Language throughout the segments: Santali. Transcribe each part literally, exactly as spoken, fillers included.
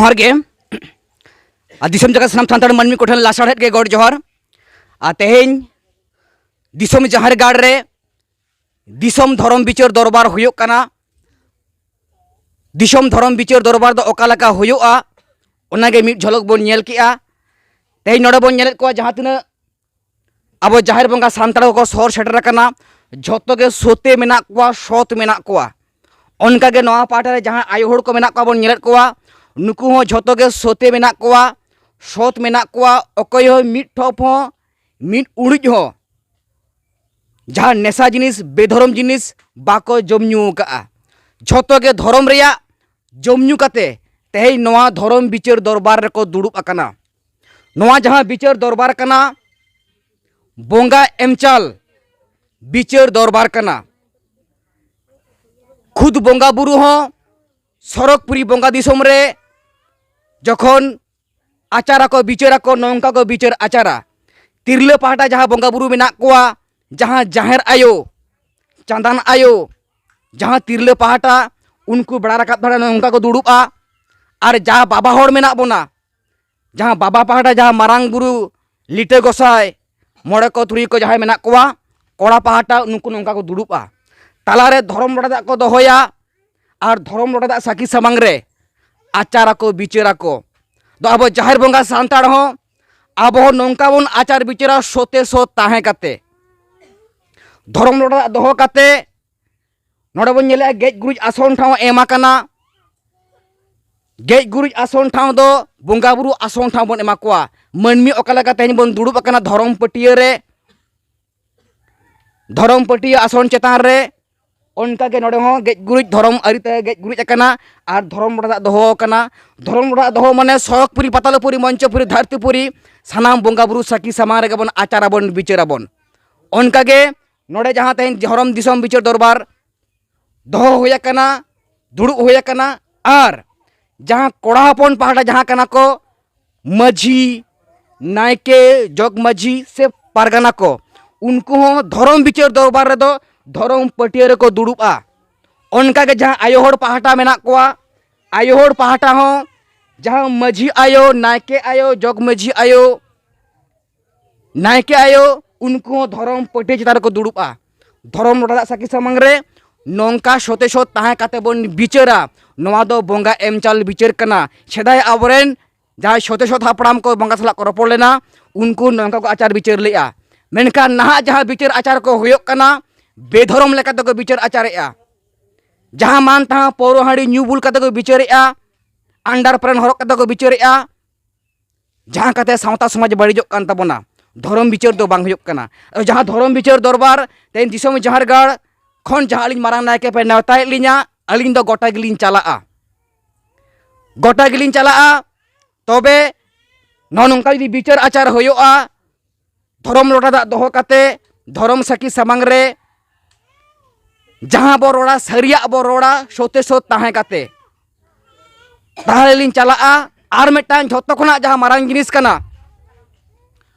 ᱡᱚᱦᱟᱨ ᱜᱮ᱾ ᱟᱨ ᱫᱤᱥᱚᱢ ᱡᱟᱠᱟᱛ ᱥᱟᱱᱟᱢ ᱥᱟᱱᱛᱟᱲ ᱢᱟᱹᱱᱢᱤ ᱠᱚᱴᱷᱮᱱ ᱞᱟᱥᱟᱲᱦᱮᱫ ᱜᱮ ᱜᱚᱰ ᱡᱚᱦᱟᱨ᱾ ᱟᱨ ᱛᱮᱦᱮᱧ ᱫᱤᱥᱚᱢ ᱡᱟᱦᱮᱨ ᱜᱟᱲ ᱨᱮ ᱫᱤᱥᱚᱢ ᱫᱷᱚᱨᱚᱢ ᱵᱤᱪᱟᱹᱨ ᱫᱚᱨᱵᱟᱨ ᱦᱩᱭᱩᱜ ᱠᱟᱱᱟ᱾ ᱫᱤᱥᱚᱢ ᱫᱷᱚᱨᱚᱢ ᱵᱤᱪᱟᱹᱨ ᱫᱚᱨᱵᱟᱨ ᱫᱚ ᱚᱠᱟ ᱞᱮᱠᱟ ᱦᱩᱭᱩᱜᱼᱟ, ᱚᱱᱟᱜᱮ ᱢᱤᱫ ᱡᱷᱚᱞᱚᱠ ᱵᱚᱱ ᱧᱮᱞ ᱠᱮᱜᱼᱟ᱾ ᱛᱮᱦᱮᱧ ᱱᱚᱰᱮ ᱵᱚᱱ ᱧᱮᱞᱮᱫ ᱠᱚᱣᱟ, ᱡᱟᱦᱟᱸ ᱛᱤᱱᱟᱹᱜ ᱟᱵᱚ ᱡᱟᱦᱮᱨ ᱵᱚᱸᱜᱟ ᱥᱟᱱᱛᱟᱲ ᱠᱚᱠᱚ ᱥᱚᱦᱚᱨ ᱥᱮᱴᱮᱨ ᱟᱠᱟᱱᱟ, ᱡᱷᱚᱛᱚ ᱜᱮ ᱥᱚᱛᱮ ᱢᱮᱱᱟᱜ ᱠᱚᱣᱟ, ᱥᱚᱛ ᱢᱮᱱᱟᱜ ᱠᱚᱣᱟ᱾ ᱚᱱᱠᱟᱜᱮ ᱱᱚᱣᱟ ᱯᱟᱦᱴᱟ ᱨᱮ ᱡᱟᱦᱟᱸ ᱟᱭᱳ ᱦᱚᱲ ᱠᱚ ᱢᱮᱱᱟᱜ ᱠᱚᱣᱟ ᱵᱚᱱ ᱧᱮᱞᱮᱫ ᱠᱚᱣᱟ, ᱱᱩᱠᱩ ᱦᱚᱸ ᱡᱷᱚᱛᱚ ᱜᱮ ᱥᱚᱛᱮ ᱢᱮᱱᱟᱜ ᱠᱚᱣᱟ, ᱥᱚᱛ ᱢᱮᱱᱟᱜ ᱠᱚᱣᱟ᱾ ᱚᱠᱚᱭ ᱦᱚᱸ ᱢᱤᱫ ᱴᱷᱚᱯ ᱦᱚᱸ, ᱢᱤᱫ ᱩᱲᱤᱡ ᱦᱚᱸ ᱡᱟᱦᱟᱸ ᱱᱮᱥᱟ ᱡᱤᱱᱤᱥ, ᱵᱮᱫᱷᱚᱨᱚᱢ ᱡᱤᱱᱤᱥ ᱵᱟᱠᱚ ᱡᱚᱢ ᱧᱩ ᱟᱠᱟᱫᱼᱟ᱾ ᱡᱷᱚᱛᱚ ᱜᱮ ᱫᱷᱚᱨᱚᱢ ᱨᱮᱭᱟᱜ ᱡᱚᱢ ᱧᱩ ᱠᱟᱛᱮ ᱛᱮᱦᱮᱧ ᱱᱚᱣᱟ ᱫᱷᱚᱨᱚᱢ ᱵᱤᱪᱟᱹᱨ ᱫᱚᱨᱵᱟᱨ ᱨᱮᱠᱚ ᱫᱩᱲᱩᱵ ᱟᱠᱟᱱᱟ᱾ ᱱᱚᱣᱟ ᱡᱟᱦᱟᱸ ᱵᱤᱪᱟᱹᱨ ᱫᱚᱨᱵᱟᱨ ᱠᱟᱱᱟ, ᱵᱚᱸᱜᱟ ᱮᱢᱪᱟᱞ ᱵᱤᱪᱟᱹᱨ ᱫᱚᱨᱵᱟᱨ ᱠᱟᱱᱟ᱾ ᱠᱷᱩᱫ ᱵᱚᱸᱜᱟ ᱵᱩᱨᱩ ᱦᱚᱸ ᱥᱚᱨᱚᱜᱽᱯᱩᱨᱤ ᱵᱚᱸᱜᱟ ᱫᱤᱥᱚᱢ ᱨᱮ ᱡᱚᱠᱷᱚᱱ ᱟᱪᱟᱨ ᱟᱠᱚ, ᱵᱤᱪᱟᱹᱨ ᱟᱠᱚ, ᱱᱚᱝᱠᱟ ᱠᱚ ᱵᱤᱪᱟᱹᱨ ᱟᱪᱟᱨᱟ᱾ ᱛᱤᱨᱞᱟᱹ ᱯᱟᱦᱴᱟ ᱡᱟᱦᱟᱸ ᱵᱚᱸᱜᱟ ᱵᱩᱨᱩ ᱢᱮᱱᱟᱜ ᱠᱚᱣᱟ, ᱡᱟᱦᱟᱸ ᱡᱟᱦᱮᱨ ᱟᱭᱳ, ᱪᱟᱸᱫᱟᱱ ᱟᱭᱳ, ᱡᱟᱦᱟᱸ ᱛᱤᱨᱞᱟᱹ ᱯᱟᱦᱴᱟ, ᱩᱱᱠᱩ ᱵᱮᱲᱟ ᱨᱟᱠᱟᱵ ᱫᱷᱟᱨᱮ ᱱᱚᱝᱠᱟ ᱠᱚ ᱫᱩᱲᱩᱵᱼᱟ᱾ ᱟᱨ ᱡᱟᱦᱟᱸ ᱵᱟᱵᱟ ᱦᱚᱲ ᱢᱮᱱᱟᱜ ᱵᱚᱱᱟ, ᱡᱟᱦᱟᱸ ᱵᱟᱵᱟ ᱯᱟᱦᱴᱟ ᱡᱟᱦᱟᱸ ᱢᱟᱨᱟᱝ ᱵᱩᱨᱩ, ᱞᱤᱴᱟᱹ ᱜᱚᱸᱥᱟᱭ, ᱢᱚᱬᱮ ᱠᱚ ᱛᱩᱨᱩᱭ ᱠᱚ ᱡᱟᱦᱟᱸᱭ ᱢᱮᱱᱟᱜ ᱠᱚᱣᱟ, ᱠᱚᱲᱟ ᱯᱟᱦᱴᱟ ᱱᱩᱠᱩ ᱱᱚᱝᱠᱟ ᱠᱚ ᱫᱩᱲᱩᱵᱼᱟ᱾ ᱛᱟᱞᱟᱨᱮ ᱫᱷᱚᱨᱚᱢ ᱞᱚᱴᱟ ᱫᱟᱜ ᱠᱚ ᱫᱚᱦᱚᱭᱟ ᱟᱨ ᱫᱷᱚᱨᱚᱢ ᱞᱚᱴᱟ ᱫᱟᱜ ᱥᱟᱹᱠᱷᱤ ᱥᱟᱢᱟᱝ ᱨᱮ ᱟᱪᱟᱨ ᱟᱠᱚ, ᱵᱤᱪᱟᱹᱨ ᱟᱠᱚ᱾ ᱫᱚ ᱟᱵᱚ ᱡᱟᱦᱮᱨ ᱵᱚᱸᱜᱟ ᱥᱟᱱᱛᱟᱲ ᱦᱚᱸ, ᱟᱵᱚ ᱦᱚᱸ ᱱᱚᱝᱠᱟ ᱵᱚᱱ ᱟᱪᱟᱨ ᱵᱤᱪᱟᱹᱨᱟ, ᱥᱚᱛᱮ ᱥᱚᱛ ᱛᱟᱦᱮᱸ ᱠᱟᱛᱮ᱾ ᱫᱷᱚᱨᱚᱢ ᱞᱚᱴᱟ ᱫᱟᱜ ᱫᱚᱦᱚ ᱠᱟᱛᱮ ᱱᱚᱰᱮ ᱵᱚᱱ ᱧᱮᱞᱮᱜᱼᱟ, ᱜᱮᱡ ᱜᱩᱨᱤᱡ ᱟᱥᱚᱱ ᱴᱷᱟᱶ ᱮᱢ ᱟᱠᱟᱱᱟ᱾ ᱜᱮᱡ ᱜᱩᱨᱤᱡ ᱟᱥᱚᱱ ᱴᱷᱟᱶ ᱫᱚ ᱵᱚᱸᱜᱟ ᱵᱩᱨᱩ ᱟᱥᱚᱱ ᱴᱷᱟᱶ ᱵᱚᱱ ᱮᱢᱟ ᱠᱚᱣᱟ᱾ ᱢᱟᱹᱱᱢᱤ ᱚᱠᱟ ᱞᱮᱠᱟ ᱛᱮᱦᱮᱧ ᱵᱚᱱ ᱫᱩᱲᱩᱵ ᱟᱠᱟᱱᱟ ᱫᱷᱚᱨᱚᱢ ᱯᱟᱹᱴᱤᱭᱟᱹ ᱨᱮ, ᱫᱷᱚᱨᱚᱢ ᱯᱟᱹᱴᱤᱭᱟᱹ ᱟᱥᱚᱱ ᱪᱮᱛᱟᱱ ᱨᱮ, ᱚᱱᱠᱟ ᱜᱮ ᱱᱚᱰᱮ ᱦᱚᱸ ᱜᱮᱡ ᱜᱩᱨᱤᱡ, ᱫᱷᱚᱨᱚᱢ ᱟᱹᱨᱤ ᱛᱮ ᱜᱮᱡ ᱜᱩᱨᱤᱡ ᱟᱠᱟᱱᱟ ᱟᱨ ᱫᱷᱚᱨᱚᱢ ᱞᱚᱴᱟ ᱫᱟᱜ ᱫᱚᱦᱚ ᱟᱠᱟᱱᱟ᱾ ᱫᱷᱚᱨᱚᱢ ᱞᱚᱴᱟ ᱫᱟᱜ ᱫᱚᱦᱚ ᱢᱟᱱᱮ ᱥᱚᱨᱚᱜᱽᱯᱩᱨᱤ, ᱯᱟᱛᱟᱞᱯᱩᱨᱤ, ᱢᱚᱧᱪᱚᱯᱩᱨᱤ, ᱫᱷᱟᱹᱨᱛᱤᱯᱩᱨᱤ, ᱥᱟᱱᱟᱢ ᱵᱚᱸᱜᱟ ᱵᱩᱨᱩ ᱥᱟᱹᱠᱷᱤ ᱥᱟᱢᱟᱝ ᱨᱮᱜᱮ ᱵᱚᱱ ᱟᱪᱟᱨ ᱟᱵᱚᱱ, ᱵᱤᱪᱟᱹᱨ ᱟᱵᱚᱱ᱾ ᱚᱱᱠᱟ ᱜᱮ ᱱᱚᱰᱮ ᱡᱟᱦᱟᱸ ᱛᱮᱦᱮᱧ ᱫᱷᱚᱨᱚᱢ ᱫᱤᱥᱚᱢ ᱵᱤᱪᱟᱹᱨ ᱫᱚᱨᱵᱟᱨ ᱫᱚᱦᱚ ᱦᱩᱭ ᱟᱠᱟᱱᱟ, ᱫᱩᱲᱩᱵ ᱦᱩᱭ ᱟᱠᱟᱱᱟ, ᱟᱨ ᱡᱟᱦᱟᱸ ᱠᱚᱲᱟ ᱦᱚᱯᱚᱱ ᱯᱟᱦᱴᱟ ᱡᱟᱦᱟᱸ ᱠᱟᱱᱟ ᱠᱚ, ᱢᱟᱹᱡᱷᱤ, ᱱᱟᱭᱠᱮ, ᱡᱚᱜᱽ ᱢᱟᱹᱡᱷᱤ ᱥᱮ ᱯᱟᱨᱜᱟᱱᱟ ᱠᱚ, ᱩᱱᱠᱩ ᱦᱚᱸ ᱫᱷᱚᱨᱚᱢ ᱵᱤᱪᱟᱹᱨ ᱫᱚᱨᱵᱟᱨ ᱨᱮᱫᱚ ᱫᱷᱚᱨᱚᱢ ᱯᱟᱹᱴᱤᱭᱟᱹ ᱨᱮᱠᱚ ᱫᱩᱲᱩᱵᱼᱟ᱾ ᱚᱱᱠᱟᱜᱮ ᱡᱟᱦᱟᱸ ᱟᱭᱳ ᱦᱚᱲ ᱯᱟᱦᱴᱟ ᱢᱮᱱᱟᱜ ᱠᱚᱣᱟ, ᱟᱭᱳ ᱦᱚᱲ ᱯᱟᱦᱴᱟ ᱦᱚᱸ ᱡᱟᱦᱟᱸ ᱢᱟᱹᱡᱷᱤ ᱟᱭᱳ, ᱱᱟᱭᱠᱮ ᱟᱭᱳ, ᱡᱚᱜᱽ ᱢᱟᱹᱡᱷᱤ ᱟᱭᱳ, ᱱᱟᱭᱠᱮ ᱟᱭᱳ, ᱩᱱᱠᱩ ᱦᱚᱸ ᱫᱷᱚᱨᱚᱢ ᱯᱟᱹᱴᱭᱟᱹ ᱪᱮᱛᱟᱱ ᱨᱮᱠᱚ ᱫᱩᱲᱩᱵᱼᱟ᱾ ᱫᱷᱚᱨᱚᱢ ᱞᱚᱴᱟ ᱫᱟᱜ ᱥᱟᱹᱠᱷᱤ ᱥᱟᱢᱟᱝ ᱨᱮ ᱱᱚᱝᱠᱟ ᱥᱚᱛᱮ ᱥᱚᱛ ᱛᱟᱦᱮᱸ ᱠᱟᱛᱮ ᱵᱚᱱ ᱵᱤᱪᱟᱹᱨᱟ, ᱱᱚᱣᱟ ᱫᱚ ᱵᱚᱸᱜᱟ ᱮᱢ ᱪᱟᱞ ᱵᱤᱪᱟᱹᱨ ᱠᱟᱱᱟ᱾ ᱥᱮᱫᱟᱭ ᱟᱵᱚᱨᱮᱱ ᱡᱟᱦᱟᱸᱭ ᱥᱚᱛᱮ ᱥᱚᱛ ᱦᱟᱯᱲᱟᱢ ᱠᱚ ᱵᱚᱸᱜᱟ ᱥᱟᱞᱟᱜ ᱠᱚ ᱨᱚᱯᱚᱲ ᱞᱮᱱᱟ, ᱩᱱᱠᱩ ᱱᱚᱝᱠᱟ ᱠᱚ ᱟᱪᱟᱨ ᱵᱤᱪᱟᱹᱨ ᱞᱮᱫᱼᱟ᱾ ᱢᱮᱱᱠᱷᱟᱱ ᱱᱟᱦᱟᱜ ᱡᱟᱦᱟᱸ ᱵᱤᱪᱟᱹᱨ ᱟᱪᱟᱨ ᱠᱚ ᱦᱩᱭᱩᱜ ᱠᱟᱱᱟ, ᱵᱮᱫᱷᱚᱨᱚᱢ ᱞᱮᱠᱟ ᱛᱮᱠᱚ ᱵᱤᱪᱟᱹᱨ ᱟᱪᱟᱨᱮᱫᱼᱟ᱾ ᱡᱟᱦᱟᱸ ᱢᱟᱱ ᱛᱟᱦᱟᱸ ᱯᱟᱹᱣᱨᱟᱹ ᱦᱟᱺᱰᱤ ᱧᱩ ᱵᱩᱞ ᱠᱟᱛᱮ ᱠᱚ ᱵᱤᱪᱟᱹᱨᱮᱫᱼᱟ, ᱟᱱᱰᱟᱨ ᱯᱮᱱᱴ ᱦᱚᱨᱚᱜ ᱠᱟᱛᱮ ᱠᱚ ᱵᱤᱪᱟᱹᱨᱮᱫᱼᱟ, ᱡᱟᱦᱟᱸ ᱠᱟᱛᱮ ᱥᱟᱶᱛᱟ ᱥᱚᱢᱟᱡᱽ ᱵᱟᱹᱲᱤᱡᱚᱜ ᱠᱟᱱ ᱛᱟᱵᱚᱱᱟ᱾ ᱫᱷᱚᱨᱚᱢ ᱵᱤᱪᱟᱹᱨ ᱫᱚ ᱵᱟᱝ ᱦᱩᱭᱩᱜ ᱠᱟᱱᱟ᱾ ᱟᱫᱚ ᱡᱟᱦᱟᱸ ᱫᱷᱚᱨᱚᱢ ᱵᱤᱪᱟᱹᱨ ᱫᱚᱨᱵᱟᱨ, ᱛᱮᱦᱮᱧ ᱫᱤᱥᱚᱢ ᱡᱟᱦᱮᱨ ᱜᱟᱲ ᱠᱷᱚᱱ ᱡᱟᱦᱟᱸ ᱟᱹᱞᱤᱧ ᱢᱟᱨᱟᱝ ᱱᱟᱭᱠᱮ ᱯᱮ ᱱᱮᱣᱛᱟᱭᱮᱫ ᱞᱤᱧᱟ, ᱟᱹᱞᱤᱧ ᱫᱚ ᱜᱚᱴᱟ ᱜᱮᱞᱤᱧ ᱪᱟᱞᱟᱜᱼᱟ, ᱜᱚᱴᱟ ᱜᱮᱞᱤᱧ ᱪᱟᱞᱟᱜᱼᱟ᱾ ᱛᱚᱵᱮ ᱱᱚᱜᱼᱚ ᱱᱚᱝᱠᱟ ᱡᱩᱫᱤ ᱵᱤᱪᱟᱹᱨ ᱟᱪᱟᱨ ᱦᱩᱭᱩᱜᱼᱟ, ᱫᱷᱚᱨᱚᱢ ᱞᱚᱴᱟ ᱫᱟᱜ ᱫᱚᱦᱚ ᱠᱟᱛᱮ ᱫᱷᱚᱨᱚᱢ ᱥᱟᱹᱠᱷᱤ ᱥᱟᱢᱟᱝ ᱨᱮ ᱡᱟᱦᱟᱸ ᱵᱚ ᱨᱚᱲᱟ, ᱥᱟᱹᱨᱤᱭᱟᱜ ᱵᱚ ᱨᱚᱲᱟ, ᱥᱚᱛᱮ ᱥᱚᱛ ᱛᱟᱦᱮᱸ ᱠᱟᱛᱮ, ᱛᱟᱦᱚᱞᱮ ᱞᱤᱧ ᱪᱟᱞᱟᱜᱼᱟ᱾ ᱟᱨ ᱢᱤᱫᱴᱟᱝ ᱡᱷᱚᱛᱚ ᱠᱷᱚᱱᱟᱜ ᱡᱟᱦᱟᱸ ᱢᱟᱨᱟᱝ ᱡᱤᱱᱤᱥ ᱠᱟᱱᱟ,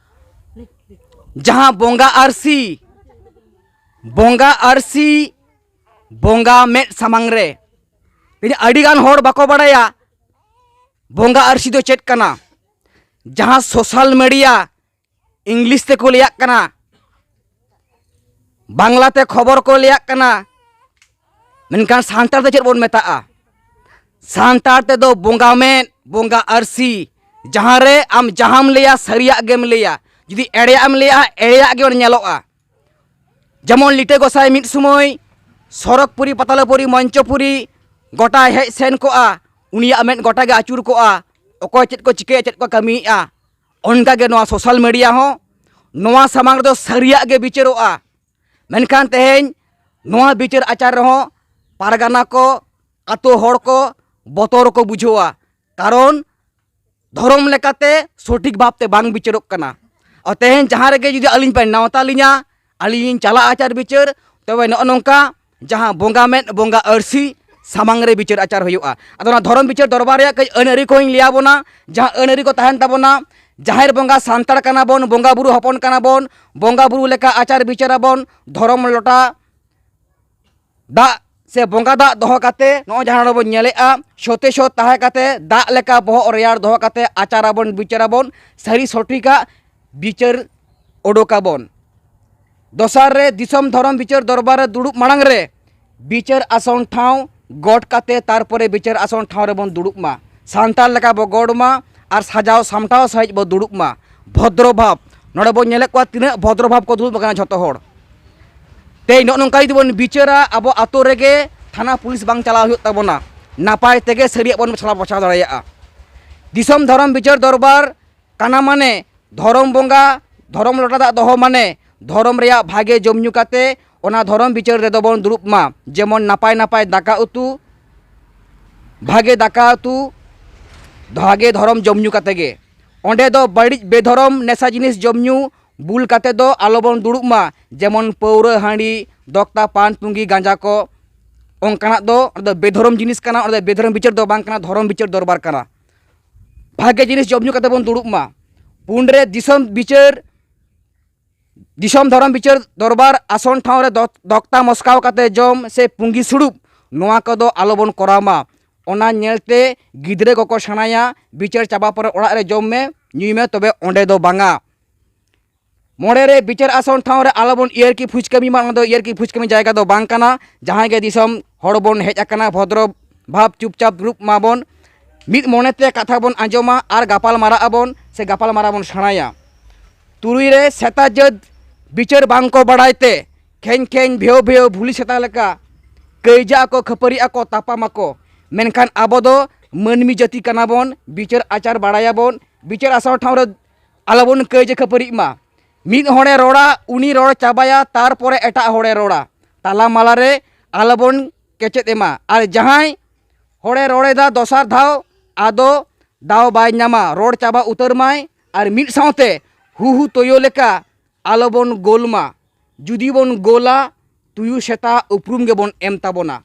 ᱡᱟᱦᱟᱸ ᱵᱚᱸᱜᱟ ᱟᱹᱨᱥᱤ, ᱵᱚᱸᱜᱟ ᱟᱹᱨᱥᱤ, ᱵᱚᱸᱜᱟ ᱢᱮᱫ ᱥᱟᱢᱟᱝ ᱨᱮ᱾ ᱛᱮᱦᱮᱧ ᱟᱹᱰᱤᱜᱟᱱ ᱦᱚᱲ ᱵᱟᱠᱚ ᱵᱟᱲᱟᱭᱟ ᱵᱚᱸᱜᱟ ᱟᱹᱨᱥᱤ ᱫᱚ ᱪᱮᱫ ᱠᱟᱱᱟ᱾ ᱡᱟᱦᱟᱸ ᱥᱳᱥᱟᱞ ᱢᱤᱰᱤᱭᱟ, ᱤᱝᱞᱤᱥ ᱛᱮᱠᱚ ᱞᱟᱹᱭᱟᱜ ᱠᱟᱱᱟ, ᱵᱟᱝᱞᱟᱛᱮ ᱠᱷᱚᱵᱚᱨ ᱠᱚ ᱞᱟᱹᱭᱟᱜ ᱠᱟᱱᱟ, ᱢᱮᱱᱠᱷᱟᱱ ᱥᱟᱱᱛᱟᱲ ᱛᱮ ᱪᱮᱫ ᱵᱚᱱ ᱢᱮᱛᱟᱜᱼᱟ? ᱥᱟᱱᱛᱟᱲ ᱛᱮᱫᱚ ᱵᱚᱸᱜᱟ ᱢᱮᱫ, ᱵᱚᱸᱜᱟ ᱟᱹᱨᱥᱤ, ᱡᱟᱦᱟᱸ ᱨᱮ ᱟᱢ ᱡᱟᱦᱟᱸᱢ ᱞᱟᱹᱭᱟ, ᱥᱟᱹᱨᱤᱭᱟᱜ ᱜᱮᱢ ᱞᱟᱹᱭᱟ᱾ ᱡᱩᱫᱤ ᱮᱲᱮᱭᱟᱜ ᱮᱢ ᱞᱟᱹᱭᱟ, ᱮᱲᱮᱭᱟᱜ ᱜᱮ ᱧᱮᱞᱚᱜᱼᱟ᱾ ᱡᱮᱢᱚᱱ ᱞᱤᱴᱟᱹ ᱜᱚᱸᱥᱟᱭ ᱢᱤᱫ ᱥᱚᱢᱚᱭ ᱥᱚᱨᱚᱜᱽᱯᱩᱨᱤ, ᱯᱟᱛᱟᱞᱯᱩᱨᱤ, ᱢᱚᱧᱪᱚᱯᱩᱨᱤ ᱜᱚᱴᱟᱭ ᱦᱮᱡ ᱥᱮᱱ ᱠᱚᱜᱼᱟ, ᱩᱱᱤᱭᱟᱜ ᱢᱮᱫ ᱜᱚᱴᱟ ᱜᱮ ᱟᱹᱪᱩᱨ ᱠᱚᱜᱼᱟ, ᱚᱠᱚᱭ ᱪᱮᱫ ᱠᱚ ᱪᱤᱠᱟᱹᱭᱟ, ᱪᱮᱫ ᱠᱚ ᱠᱟᱹᱢᱤᱭᱮᱫᱼᱟ᱾ ᱚᱱᱠᱟ ᱜᱮ ᱱᱚᱣᱟ ᱥᱳᱥᱟᱞ ᱢᱤᱰᱤᱭᱟ ᱦᱚᱸ ᱱᱚᱣᱟ ᱥᱟᱢᱟᱝ ᱨᱮᱫᱚ ᱥᱟᱹᱨᱤᱭᱟᱜ ᱜᱮ ᱵᱤᱪᱟᱹᱨᱚᱜᱼᱟ᱾ ᱢᱮᱱᱠᱷᱟᱱ ᱛᱮᱦᱮᱧ ᱱᱚᱣᱟ ᱵᱤᱪᱟᱹᱨ ᱟᱪᱟᱨ ᱨᱮᱦᱚᱸ ᱯᱟᱨᱜᱟᱱᱟ ᱠᱚ, ᱟᱛᱳ ᱦᱚᱲ ᱠᱚ ᱵᱚᱛᱚᱨ ᱠᱚ ᱵᱩᱡᱷᱟᱹᱣᱟ᱾ ᱠᱟᱨᱚᱱ ᱫᱷᱚᱨᱚᱢ ᱞᱮᱠᱟᱛᱮ ᱥᱚᱴᱷᱤᱠ ᱵᱷᱟᱵᱽᱛᱮ ᱵᱟᱝ ᱵᱤᱪᱟᱹᱨᱚᱜ ᱠᱟᱱᱟ᱾ ᱟᱨ ᱛᱮᱦᱮᱧ ᱡᱟᱦᱟᱸ ᱨᱮᱜᱮ ᱡᱩᱫᱤ ᱟᱹᱞᱤᱧ ᱯᱮ ᱱᱮᱣᱛᱟ ᱞᱤᱧᱟ, ᱟᱹᱞᱤᱧ ᱞᱤᱧ ᱪᱟᱞᱟᱜᱼᱟ ᱟᱪᱟᱨ ᱵᱤᱪᱟᱹᱨ᱾ ᱛᱚᱵᱮ ᱱᱚᱜᱼᱚ ᱱᱚᱝᱠᱟ ᱡᱟᱦᱟᱸ ᱵᱚᱸᱜᱟ ᱢᱮᱫ, ᱵᱚᱸᱜᱟ ᱟᱹᱨᱥᱤ ᱥᱟᱢᱟᱝ ᱨᱮ ᱵᱤᱪᱟᱹᱨ ᱟᱪᱟᱨ ᱦᱩᱭᱩᱜᱼᱟ᱾ ᱟᱫᱚ ᱚᱱᱟ ᱫᱷᱚᱨᱚᱢ ᱵᱤᱪᱟᱹᱨ ᱫᱚᱨᱵᱟᱨ ᱨᱮᱭᱟᱜ ᱠᱟᱹᱡ ᱟᱹᱱ ᱟᱹᱨᱤ ᱠᱚᱦᱚᱸᱧ ᱞᱟᱹᱭ ᱟᱵᱚᱱᱟ᱾ ᱡᱟᱦᱟᱸ ᱟᱹᱱ ᱟᱹᱨᱤ ᱠᱚ ᱛᱟᱦᱮᱱ ᱛᱟᱵᱚᱱᱟ, ᱡᱟᱦᱮᱨ ᱵᱚᱸᱜᱟ ᱥᱟᱱᱛᱟᱲ ᱠᱟᱱᱟ ᱵᱚᱱ, ᱵᱚᱸᱜᱟ ᱵᱩᱨᱩ ᱦᱚᱯᱚᱱ ᱠᱟᱱᱟ ᱵᱚᱱ, ᱵᱚᱸᱜᱟ ᱵᱩᱨᱩ ᱞᱮᱠᱟ ᱟᱪᱟᱨ ᱵᱤᱪᱟᱹᱨ ᱟᱵᱚᱱ, ᱫᱷᱚᱨᱚᱢ ᱞᱚᱴᱟ ᱫᱟᱜ ᱥᱮ ᱵᱚᱸᱜᱟ ᱫᱟᱜ ᱫᱚᱦᱚ ᱠᱟᱛᱮ, ᱱᱚᱜᱼᱚᱭ ᱡᱟᱦᱟᱸ ᱱᱚᱰᱮ ᱵᱚᱱ ᱧᱮᱞᱮᱫᱼᱟ, ᱥᱚᱛᱮ ᱥᱚᱛ ᱛᱟᱦᱮᱸ ᱠᱟᱛᱮ, ᱫᱟᱜ ᱞᱮᱠᱟ ᱵᱚᱦᱚᱜ ᱨᱮᱭᱟᱲ ᱫᱚᱦᱚ ᱠᱟᱛᱮ ᱟᱪᱟᱨ ᱟᱵᱚᱱ, ᱵᱤᱪᱟᱹᱨ ᱟᱵᱚᱱ, ᱥᱟᱹᱨᱤ ᱥᱚᱴᱷᱤᱠᱟᱜ ᱵᱤᱪᱟᱹᱨ ᱚᱰᱚᱠ ᱟᱵᱚᱱ᱾ ᱫᱚᱥᱟᱨ ᱨᱮ, ᱫᱤᱥᱚᱢ ᱫᱷᱚᱨᱚᱢ ᱵᱤᱪᱟᱹᱨ ᱫᱚᱨᱵᱟᱨ ᱨᱮ ᱫᱩᱲᱩᱵ ᱢᱟᱲᱟᱝ ᱨᱮ ᱵᱤᱪᱟᱹᱨ ᱟᱥᱚᱱ ᱴᱷᱟᱶ ᱜᱚᱴ ᱠᱟᱛᱮ ᱛᱟᱨᱯᱚᱨᱮ ᱵᱤᱪᱟᱹᱨ ᱟᱥᱚᱱ ᱴᱷᱟᱶ ᱨᱮᱵᱚᱱ ᱫᱩᱲᱩᱵ ᱢᱟ᱾ ᱥᱟᱱᱛᱟᱲ ᱞᱮᱠᱟ ᱵᱚ ᱜᱚᱰ ᱢᱟ ᱟᱨ ᱥᱟᱡᱟᱣ ᱥᱟᱢᱴᱟᱣ ᱥᱟᱺᱦᱤᱡ ᱵᱚ ᱫᱩᱲᱩᱵ ᱢᱟ᱾ ᱵᱷᱚᱫᱨᱚ ᱵᱷᱟᱵᱽ, ᱱᱚᱰᱮ ᱵᱚᱱ ᱧᱮᱞᱮᱫ ᱠᱚᱣᱟ ᱛᱤᱱᱟᱹᱜ ᱵᱷᱚᱫᱨᱚ ᱵᱷᱟᱵᱽ ᱠᱚ ᱫᱩᱲᱩᱵ ᱟᱠᱟᱱᱟ ᱡᱷᱚᱛᱚ ᱦᱚᱲ᱾ ᱛᱮᱦᱮᱧ ᱱᱚᱜᱼᱚ ᱱᱚᱝᱠᱟ ᱡᱩᱫᱤ ᱵᱚᱱ ᱵᱤᱪᱟᱹᱨᱟ, ᱟᱵᱚ ᱟᱛᱳ ᱨᱮᱜᱮ ᱛᱷᱟᱱᱟ ᱯᱩᱞᱤᱥ ᱵᱟᱝ ᱪᱟᱞᱟᱣ ᱦᱩᱭᱩᱜ ᱛᱟᱵᱚᱱᱟ, ᱱᱟᱯᱟᱭ ᱛᱮᱜᱮ ᱥᱟᱹᱨᱤᱭᱟᱜ ᱵᱚᱱ ᱪᱟᱞᱟᱣ ᱵᱟᱪᱷᱟᱣ ᱫᱟᱲᱮᱭᱟᱜᱼᱟ᱾ ᱫᱤᱥᱚᱢ ᱫᱷᱚᱨᱚᱢ ᱵᱤᱪᱟᱹᱨ ᱫᱚᱨᱵᱟᱨ ᱠᱟᱱᱟ ᱢᱟᱱᱮ ᱫᱷᱚᱨᱚᱢ ᱵᱚᱸᱜᱟ, ᱫᱷᱚᱨᱚᱢ ᱞᱚᱴᱟ ᱫᱟᱜ ᱫᱚᱦᱚ ᱢᱟᱱᱮ ᱫᱷᱚᱨᱚᱢ ᱨᱮᱭᱟᱜ ᱵᱷᱟᱜᱮ ᱡᱚᱢ ᱧᱩ ᱠᱟᱛᱮ ᱚᱱᱟ ᱫᱷᱚᱨᱚᱢ ᱵᱤᱪᱟᱹᱨ ᱨᱮᱫᱚ ᱵᱚᱱ ᱫᱩᱲᱩᱵ ᱢᱟ᱾ ᱡᱮᱢᱚᱱ ᱱᱟᱯᱟᱭ ᱱᱟᱯᱟᱭ ᱫᱟᱠᱟ ᱩᱛᱩ, ᱵᱷᱟᱜᱮ ᱫᱟᱠᱟ ᱩᱛᱩ, ᱵᱷᱟᱜᱮ ᱫᱷᱚᱨᱚᱢ ᱡᱚᱢ ᱧᱩ ᱠᱟᱛᱮ ᱜᱮ᱾ ᱚᱸᱰᱮ ᱫᱚ ᱵᱟᱹᱲᱤᱡ ᱵᱮᱫᱷᱚᱨᱚᱢ ᱱᱮᱥᱟ ᱡᱤᱱᱤᱥ ᱡᱚᱢ ᱧᱩ ᱵᱩᱞ ᱠᱟᱛᱮ ᱫᱚ ᱟᱞᱚ ᱵᱚᱱ ᱫᱩᱲᱩᱵ ᱢᱟ᱾ ᱡᱮᱢᱚᱱ ᱯᱟᱹᱣᱨᱟᱹ, ᱦᱟᱺᱰᱤ, ᱫᱚᱠᱛᱟ, ᱯᱟᱱ, ᱯᱩᱸᱜᱤ, ᱜᱟᱸᱡᱟ ᱠᱚ, ᱚᱱᱠᱟᱱᱟᱜ ᱫᱚ, ᱚᱸᱰᱮ ᱫᱚ ᱵᱮᱫᱷᱚᱨᱚᱢ ᱡᱤᱱᱤᱥ ᱠᱟᱱᱟ᱾ ᱚᱸᱰᱮ ᱫᱚ ᱵᱮᱫᱷᱚᱨᱚᱢ ᱵᱤᱪᱟᱹᱨ ᱫᱚ ᱵᱟᱝ ᱠᱟᱱᱟ, ᱫᱷᱚᱨᱚᱢ ᱵᱤᱪᱟᱹᱨ ᱫᱚᱨᱵᱟᱨ ᱠᱟᱱᱟ᱾ ᱵᱷᱟᱜᱮ ᱡᱤᱱᱤᱥ ᱡᱚᱢ ᱧᱩ ᱠᱟᱛᱮ ᱵᱚᱱ ᱫᱩᱲᱩᱵ ᱢᱟ᱾ ᱯᱩᱱ ᱨᱮ, ᱫᱤᱥᱚᱢ ᱵᱤᱪᱟᱹᱨ, ᱫᱤᱥᱚᱢ ᱫᱷᱚᱨᱚᱢ ᱵᱤᱪᱟᱹᱨ ᱫᱚᱨᱵᱟᱨ ᱟᱥᱚᱱ ᱴᱷᱟᱶ ᱨᱮ ᱫᱚ-, ᱫᱚᱠᱛᱟ ᱢᱚᱥᱠᱟᱣ ᱠᱟᱛᱮ ᱡᱚᱢ ᱥᱮ ᱯᱩᱸᱜᱤ ᱥᱩᱲᱩᱵ, ᱱᱚᱣᱟ ᱠᱚᱫᱚ ᱟᱞᱚᱵᱚᱱ ᱠᱚᱨᱟᱣ ᱢᱟ᱾ ᱚᱱᱟ ᱧᱮᱞᱛᱮ ᱜᱤᱫᱽᱨᱟᱹ ᱠᱚᱠᱚ ᱥᱮᱬᱟᱭᱟ, ᱵᱤᱪᱟᱹᱨ ᱪᱟᱵᱟ ᱯᱚᱨᱮ ᱚᱲᱟᱜ ᱨᱮ ᱡᱚᱢ ᱢᱮ, ᱧᱩᱭ ᱢᱮ, ᱛᱚᱵᱮ ᱚᱸᱰᱮ ᱫᱚ ᱵᱟᱝᱟ᱾ ᱢᱚᱬᱮ ᱨᱮ, ᱵᱤᱪᱟᱹᱨ ᱟᱥᱚᱱ ᱴᱷᱟᱶ ᱨᱮ ᱟᱞᱚᱵᱚᱱ ᱤᱭᱟᱹᱨᱠᱤ ᱯᱷᱩᱪᱠᱟᱹᱢᱤ ᱢᱟ, ᱚᱱᱟ ᱫᱚ ᱤᱭᱟᱹᱨᱠᱤ ᱯᱷᱩᱪᱠᱟᱹᱢᱤ ᱡᱟᱭᱜᱟ ᱫᱚ ᱵᱟᱝ ᱠᱟᱱᱟ᱾ ᱡᱟᱦᱟᱸᱭ ᱜᱮ ᱫᱤᱥᱚᱢ ᱦᱚᱲ ᱵᱚᱱ ᱦᱮᱡ ᱟᱠᱟᱱᱟ, ᱵᱷᱚᱫᱨᱚ ᱵᱷᱟᱵᱽ ᱪᱩᱯᱪᱟᱯ ᱫᱩᱲᱩᱵ ᱢᱟᱵᱚᱱ, ᱢᱤᱫ ᱢᱚᱱᱮᱛᱮ ᱠᱟᱛᱷᱟ ᱵᱚᱱ ᱟᱸᱡᱚᱢᱟ ᱟᱨ ᱜᱟᱯᱟᱞ ᱢᱟᱨᱟᱜ ᱟᱵᱚᱱ ᱥᱮ ᱜᱟᱯᱟᱞ ᱢᱟᱨᱟᱣ ᱵᱚᱱ ᱥᱮᱬᱟᱭᱟ᱾ ᱛᱩᱨᱩᱭ ᱨᱮ, ᱥᱮᱛᱟ ᱡᱟᱹᱛ ᱵᱤᱪᱟᱹᱨ ᱵᱟᱝ ᱠᱚ ᱵᱟᱲᱟᱭ ᱛᱮ ᱠᱷᱮᱧ ᱠᱷᱮᱧ ᱵᱷᱮᱣ ᱵᱷᱮᱣ ᱵᱷᱩᱞᱤ ᱥᱮᱛᱟ ᱞᱮᱠᱟ ᱠᱟᱹᱭᱡᱟᱜ ᱟᱠᱚ, ᱠᱷᱟᱹᱯᱟᱹᱨᱤᱜ ᱟᱠᱚ, ᱛᱟᱯᱟᱢ ᱟᱠᱚ᱾ ᱢᱮᱱᱠᱷᱟᱱ ᱟᱵᱚ ᱫᱚ ᱢᱟᱹᱱᱢᱤ ᱡᱟᱹᱛᱤ ᱠᱟᱱᱟ ᱵᱚᱱ, ᱵᱤᱪᱟᱹᱨ ᱟᱪᱟᱨ ᱵᱟᱲᱟᱭᱟᱵᱚᱱ, ᱵᱤᱪᱟᱹᱨ ᱟᱥᱚᱱ ᱴᱷᱟᱶ ᱨᱮ ᱟᱞᱚᱵᱚᱱ ᱠᱟᱹᱭᱡᱟᱹ ᱠᱷᱟᱹᱯᱟᱹᱨᱤᱜ ᱢᱟ᱾ ᱢᱤᱫ ᱦᱚᱲᱮ ᱨᱚᱲᱟ, ᱩᱱᱤ ᱨᱚᱲ ᱪᱟᱵᱟᱭᱟ, ᱛᱟᱨᱯᱚᱨᱮ ᱮᱴᱟᱜ ᱦᱚᱲᱮ ᱨᱚᱲᱟ᱾ ᱛᱟᱞᱟ ᱢᱟᱞᱟ ᱨᱮ ᱟᱞᱚᱵᱚᱱ ᱠᱮᱪᱮᱫ ᱮᱢᱟ᱾ ᱟᱨ ᱡᱟᱦᱟᱸᱭ ᱦᱚᱲᱮ ᱨᱚᱲ ᱮᱫᱟ ᱫᱚᱥᱟᱨ ᱫᱷᱟᱣ, ᱟᱫᱚ ᱫᱟᱣ ᱵᱟᱭ ᱧᱟᱢᱟ, ᱨᱚᱲ ᱪᱟᱵᱟ ᱩᱛᱟᱹᱨ ᱢᱟᱭ᱾ ᱟᱨ ᱢᱤᱫ ᱥᱟᱶᱛᱮ ᱦᱩᱦᱩ ᱛᱳᱭᱳ ᱞᱮᱠᱟ ᱟᱞᱚᱵᱚᱱ ᱜᱳᱞ ᱢᱟ᱾ ᱡᱩᱫᱤ ᱵᱚᱱ ᱜᱳᱞᱟ, ᱛᱩᱭᱩ ᱥᱮᱛᱟ ᱩᱯᱨᱩᱢ ᱜᱮᱵᱚᱱ ᱮᱢ ᱛᱟᱵᱚᱱᱟ᱾